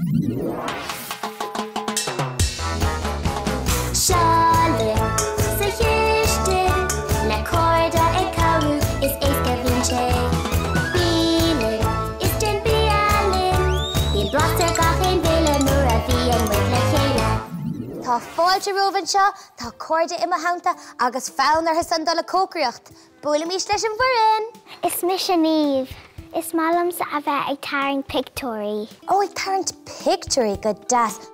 Seo linn sa chistin le cairde ag cabhrú is éasca a bhíonn sé. Bí linn is déan bia linn, bíonn blas ar gach aon bhéile nuair a bhíonn muid le chéile. Tá fáilte romhaibh anseo, tá cairde i mo theannta agus fonn orthu san dul ag cócaireacht. Buailimis leis an bhfoireann! Is mise Niamh. Is maith liomsa a bheith ag tarraingt pictiúirí. Ó, ag tarraingt pictiúirí, go deas.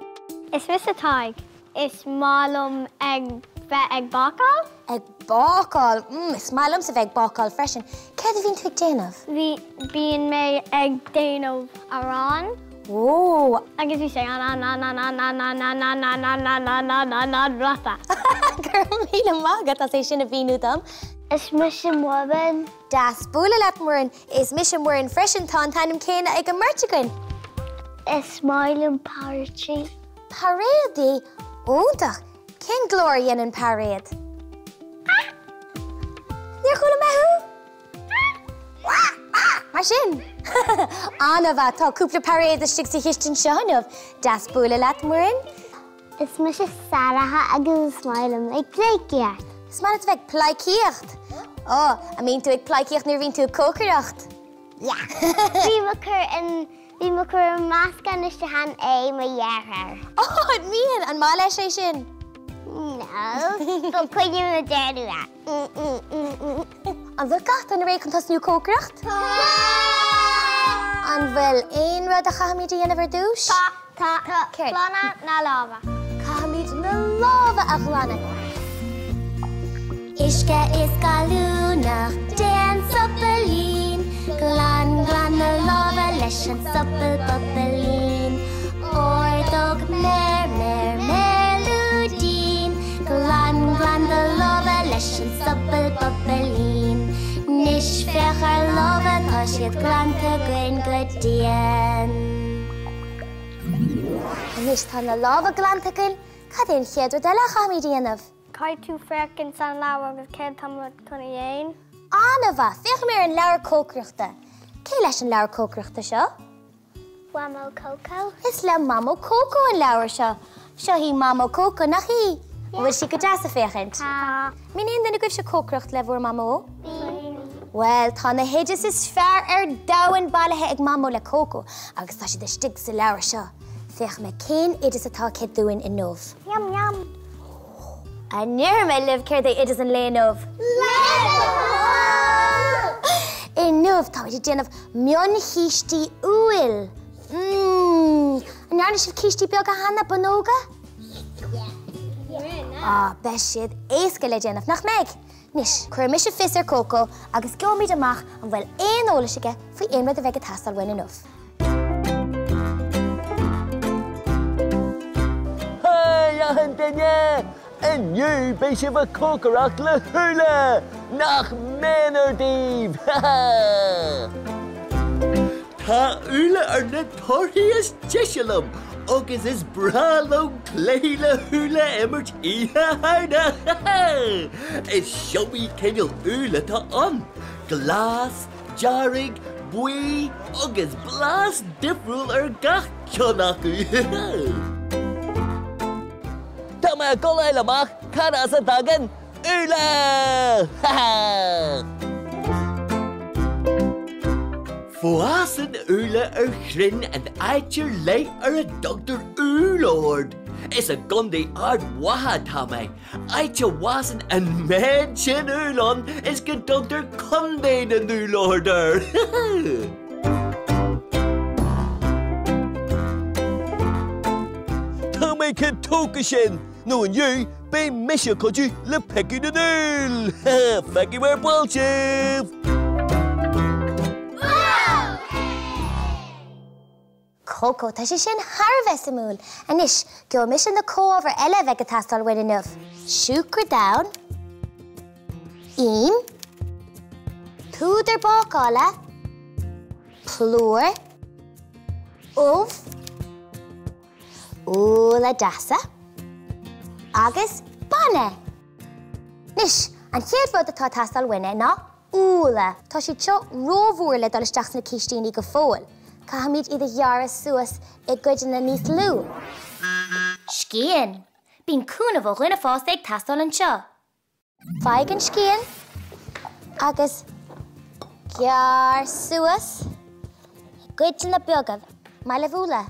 Is mise Tadhg. Is maith liom ag bheith ag bácáil. Ag bácáil, mm, is maith liomsa bheith ag bácáil freisin. Céard a bhíonn tú ag déanamh? Bhí, bíonn mé ag déanamh arán. Ó! Agus bhí sé an an an an an an an an an an an an an an an an blasta. Go raibh míle maith agat as é sin a mhíniú dom. Is mise Muireann. Deas bualadh leat, Muireann. Is mise Muireann freisin, tá an t-ainm céanna ag an mbeirt againn. Is maith liom parrots. Peairéadaí? Iontach! Cén glór a dhéanann peairéad? Níor chuala mé thú! Mar sin! An-mhaith! Tá cúpla peairéad istigh sa chistin seo inniu. Deas bualadh leat, Muireann. Is mise Sarah agus is maith liom ag pleidhcíocht. Is maith leat a bheith ag pleidhcíocht? Ó, an mbíonn tú ag pleidhcíocht nuair a bhíonn tú ag cócaireacht? Yeah. Bím ag cur an, bím ag cur an meascán isteach in aghaidh mo dheartháir. Ó, an mbíonn? An maith leis é sin? No, but coinním ag déanamh é. An bhfuil gach duine réidh chun tosnú ag cócaireacht? Tá! An bhfuil aon rud a chaithfimid a dhéanamh ar dtús? Tá! Tá. Céard? Glanadh na lámha. Caithfimid na lámha a ghlanadh. Uisce is gallúnach, déan sopailín, Glan, glan na lámha leis an sopal bopailín. Ordóg, méar, méar, méar lúidín, Glan, glan do lámha leis an sopal bopailín. 'Nois féach ár lámha, tá siad glanta againn go dian. Anois tá na lámha glanta againn, cad é an chéad rud eile a chaithfimid a dhéanamh? Caithfidh tú féachaint san leabhar agus céard tá muid chun a dhéanamh. An-mhaith! Féachfaidh mé ar an leabhar cócaireachta. Cé leis an leabhar cócaireachta seo? Mamó Cócó. Is le Mamó Cócó an leabhar seo. Seo í Mamó Cócó, nach í? An bhfuil sí go deas a féachaint? Tá. Mbíonn aon duine agaibhse ag cócaireacht le bhur Mamó? Bíonn. Bhuel, tá na hoidis is fearr ar domhan bailithe ag Mamó le Cócó agus tá siad istigh sa leabhar seo. Féachfaidh mé cén oideas atá aici dúinn inniu. Yum yum! An ndéarfaidh mé libh céard é oideas an lae inniu? Le do thoil! Inniu táimid ag déanamh mionchístí úill. Mmm! An ndearna sibh cístí beaga cheana, bonnóga? Ah, beidh siad éasca le déanamh, nach mbeidh? Anois, cuirfidh mise fios ar Coco agus gheobhaimid amach an bhfuil aon eolas aige faoi aon rud a bheidh ag teastáil uainn inniu. Haigh achan duine! Inniu beidh sibh ag cócaireacht le húlla! Nach méanar daoibh! Tá úlla ar na torthaí is deise liom agus is breá liom cluichí le húlla a imirt Oíche Shamhna! Is iomaí cineál úll atá ann, glas, dearg, buí agus blas difriúil ar gach ceann acu! Tá mé ag dul a fháil amach cad as a dtagann úlla! Fásann úlla ar chrainn in áit ar leith ar a dtugtar úllord. Is i gContae Ard Mhacha atá mé, áit a bhfásann an méid sin úll ann is go dtugtar Contae na nÚllord air! Tá mé chomh tógtha sin, nó inniu beidh mise ag cuidiú le piocadh na n-úll! Feicfidh mé ar ball sibh! Coco, Tá sé sin thar a bheith suimiúil! Anois, gheobhaidh mise na comhábhair eile a bheidh ag teastáil uainn inniu. Siúcra donn, im, púdar bácála, plúr, ubh, úlla deasa agus bainne. Anois, an chéad rud atá ag teastáil uainne ná úlla. Tá siad seo rómhór le dul isteach sna cístíní go fóill. Caithfimid iad a ghearradh suas i gcuideanna níos lú. Scian! Bíonn cúnamh ó dhuine fásta ag teastáil anseo. Faigh an scian agus gearr suas i gcuideanna beaga. Maith libh úlla?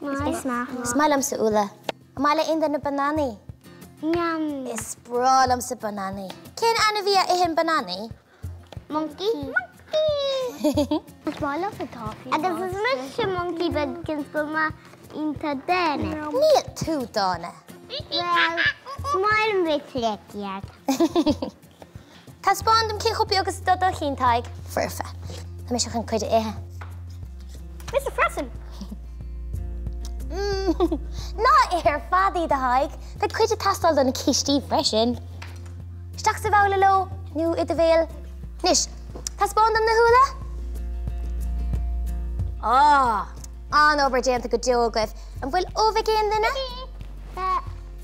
Is maith. Is maith liomsa úlla. An maith le aon duine bananaí? Yum. Is breá liomsa bananaí. Cén ainmhí a itheann bananaí? Monkey. Monkey! Is maith liomsa toffee. Agus is mise monkey beag cionn is go bhfuil mé iontach dána. Níl tú dána. Bhuel, is maith liom bheith tricky ort. Taispeáin dom cé chomh beag is atá do chinn, Tadhg. Foirfe. Tá mise chun cuid a ithe. Mise freisin! Ná ith ar fad iad, a Thaidhg. Beidh cuid ag teastáil do na cístí freisin. Isteach sa bhabhla leo, nó i do bhéal. Anois, taispeáin dom na húlla. Á! An-obair déanta go deo agaibh. An bhfuil ubh ag aon duine?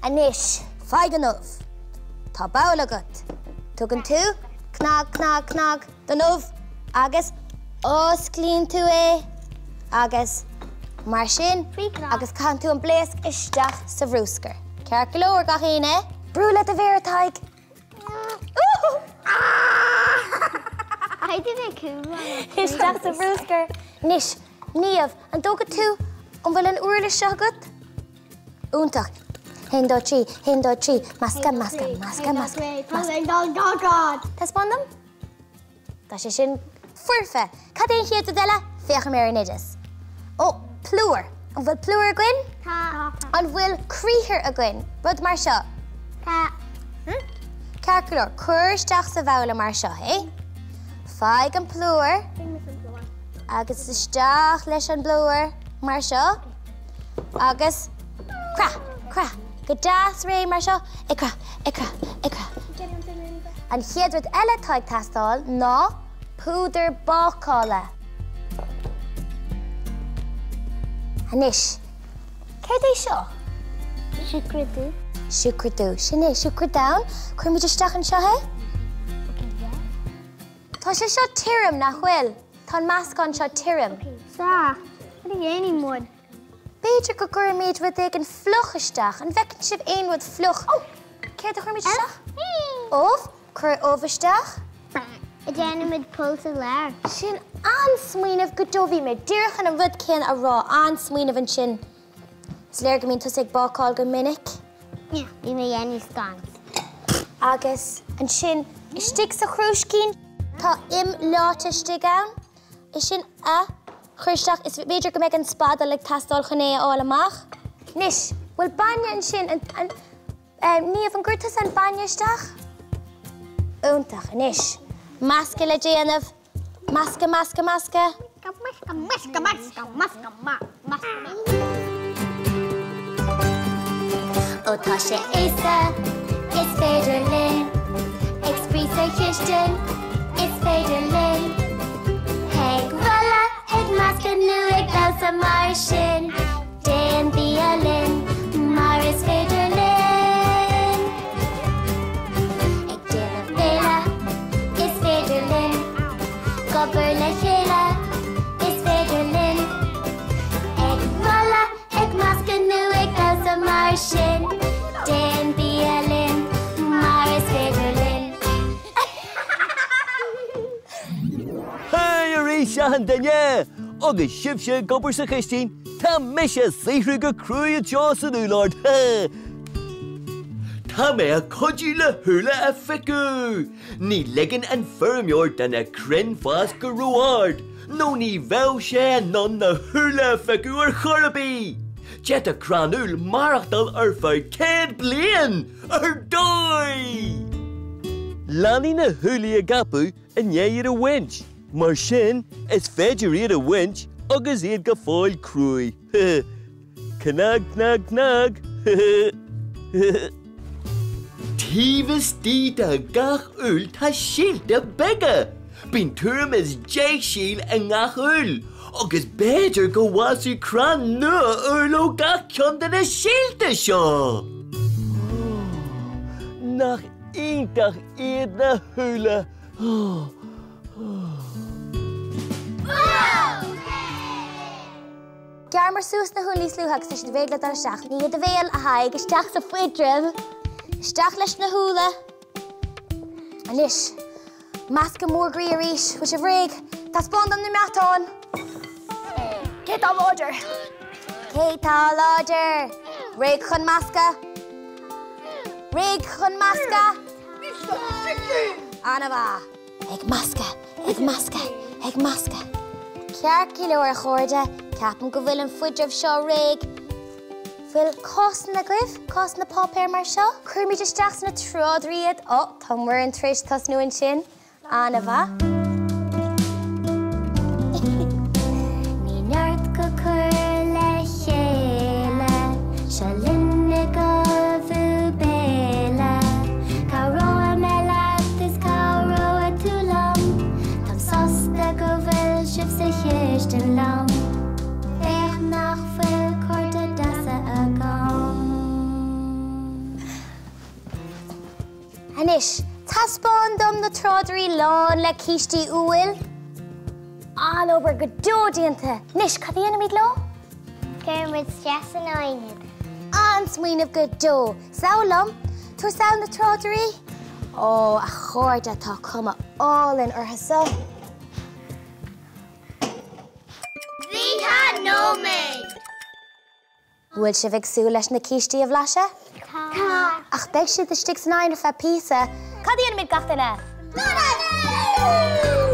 Anois, faigh an ubh. Tá babhla agat. Tugann tú cnag, cnag, cnag don ubh agus osclaíonn tú é agus mar sin agus caitheann tú an blaosc isteach sa bhrúscar. Ceart go leor, gach éinne? Brú le do mhéar, Tadhg. Isteach sa bhrúscar. Anois, Niamh, an dtógfaidh tú, an bhfuil an uirlis seo agat? Iontach. Haon, dó, trí, haon, dó, trí, meascadh, meascadh, meascadh, meascadh, meascadh. Taispeáin dom. Tá sé sin foirfe. Cad é an chéad rud eile? Féachaim ar an oideas. Ó, plúr. An bhfuil plúr againn? Tá. An bhfuil criathar againn? Rud mar seo? Tá. Ceart go leor, cuir isteach sa bhabhla mar seo é. Faigh an plúr. Agus isteach leis an bplúr mar seo. Agus croith, croith, go deas réidh mar seo, ag croith, ag croith, ag croith. An chéad rud eile atá ag teastáil ná púdar bácála. Anois, céard é seo? Siúcra dubh. Siúcra dubh, sin é, siúcra donn. Cuirimid isteach anseo é. Tá sé seo tirim, nach bhfuil? Tá an meascán seo tirim. Sea. Cad a dhéanfaidh muid? B'fhéidir go gcuirfimid rud éigin fliuch isteach. An bhfeiceann sibh aon rud fliuch? Ó! Céard a chuirfimid isteach? Ubh. Cuir ubh isteach. Déanfaimid poll sa lár. Sin an-smaoineamh go deo. Bhí mé díreach chun an rud céanna a rá. An-smaoineamh ansin. Is léir go mbíonn tusa ag bácáil go minic. Bhí mé ag déanamh scones. Agus ansin istigh sa chrúiscín tá im leáite istigh ann. É sin a chur isteach is b'fhéidir go mbeidh an spadal ag teastáil chun é a fháil amach. Anois, bhfuil bainne ansin? Niamh, an gcuir tusa an bainne isteach? Iontach. Anois, meascadh le déanamh. Meascadh, meascadh, meascadh. Meascadh, meascadh, meascadh, meascadh, meascadh. Ó tá sé éasca, is féidir linn Ag spraoi sa chistin, is féidir linn Ag rolladh, ag meascadh nó ag damhsa mar sin Déan bia linn, mar is féidir linn Ag déanamh béile, is féidir linn Ag obair le chéile, is féidir linn Ag rolladh, ag meascadh nó ag damhsa mar sin Déan bia linn, mar is féidir linn. Haigh arís achan duine! Agus sibhse ag obair sa chistin, tá mise ag saothrú go cruaidh anseo san úllord. Tá mé ag cuidiú le húlla a phiocadh! Ní ligeann an feirmeoir do na crainn fás go ró-ard, nó ní bheadh sé in ann na húlla a phiocadh ar chor ar bith! D'fhéadfadh crann úll maireachtáil ar feadh 100 bliain! Ar dóigh! Leanfaidh na húllaí ag apadh i ndiaidh iad a bhaint, mar sin is féidir iad a bhaint agus iad go fóill cruaidh. Cnag, cnag, cnag! Taobh istigh de gach úll tá síolta beaga. Bíonn tuairim is 10 síol i ngach úll, agus b'fhéidir go bhfásfaidh crann nua úll ó gach ceann de na síolta seo! Nach iontach iad na húlla! Ghearramar suas na húlla níos luaithe agus tá siad réidh le dul isteach. Ní i do bhéal, a Thaidhg, isteach sa fuidreamh. Isteach leis na húlla. Anois, meascadh mór groí arís. Bhfuil sibh réidh? Taispeáin dom na meatáin. Cé tá láidir? Cé tá láidir? Réidh chun meascadh? Réidh chun meascadh? An-mhaith. Ag meascadh, ag meascadh, ag meascadh. Ceart go leor, a chairde, ceapaim go bhfuil an fuidreamh seo réidh. Bhfuil cásanna agaibh? Cásanna páipéir mar seo? Cuirimid isteach sna tráidirí iad. Ó, tá Muireann tar éis tosnú ansin. An-mhaith. Ní neart go cur le chéile, seo linn ag ullmhú béile. Cabhróidh mé leat is cabhróidh tú liom, táim sásta go bhfuil sibh sa chistin liom. Féach nach bhfuil cairde deasa agam. Anois, taispeáin dom na tráidirí lán le cístí úill. An-obair go deo déanta! Anois, cad a dhéanfaimid leo? Cuirimid isteach san oigheann iad. An-smaoineamh go deo! Sall liom. Tabhair sall na tráidirí. Ó, a chairde, tá cuma álainn orthu seo. 20 nóiméad! Bhfuil sibh ag súil leis na cístí a bhlaiseadh? Tá. Ach beidh siad istigh san oigheann ar feadh píosa. Cad a dhéanfaimid gach duine?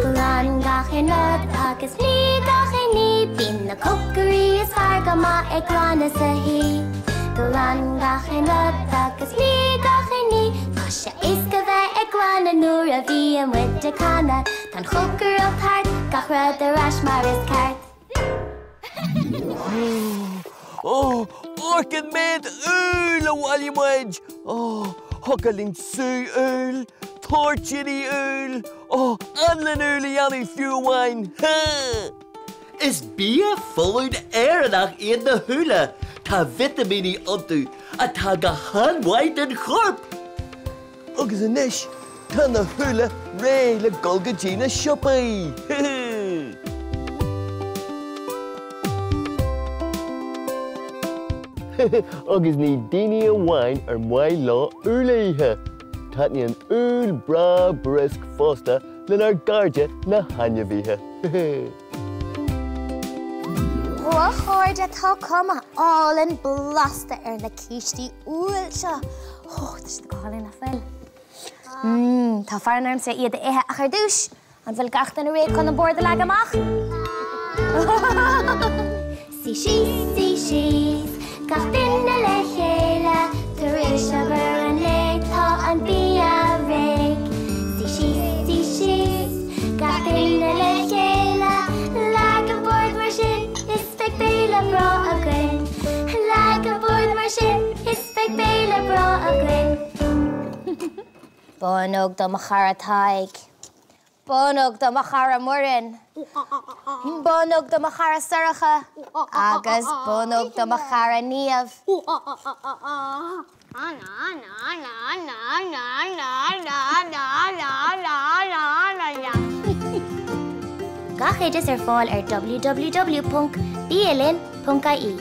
Glan gach aon rud agus nigh gach aon ní, Bíonn na cócairí is fearr go maith ag glanadh sa thí. Glan gach aon rud agus nigh gach aon ní, Tá sé éasca bheith ag glanadh nuair a bhíonn muid ag canadh. Tá an chócaireacht thart, gach rud ar ais mar is ceart. Ó, amharc an méid úll a bhailigh muid! Ó, thiocfadh linn sú úll, toirtíní úll, ó, anlann úll a dhéanamh fiú amháin! Is bia folláin Éireannach iad na húlla. Tá vitimíní iontu atá go han-mhaith don chorp. Agus anois tá na húlla réidh le dul go dtí na siopaí! Agus ní daoine amháin ar maith leo úll a ithe, taitníonn úll breá briosc fosta lenár gcairde na hainmhithe. A chairde, tá cuma álainn blasta ar na cístí úill seo. Ó, tá siad go hálainn, nach bhfuil? Mmm, tá fonn ormsa iad a ithe, ach ar dtús, an bhfuil gach duine réidh chun an bord a leagadh amach? Suigh síos, suigh síos, gach duine le chéile, tar éis obair an lae tá an bia réidh. Suigh síos, suigh síos, gach duine le chéile, leag an bord mar sin is beidh béile breá againn. Leag an bord mar sin is beidh béile breá againn. Bonnóg do mo chara Tadhg. Bonnóg do mo chara Muireann. Bonnóg do mo chara Sorcha. Agus bonnóg do mo chara Niamh. Gach oideas ar fáil ar www.bialinn.ie.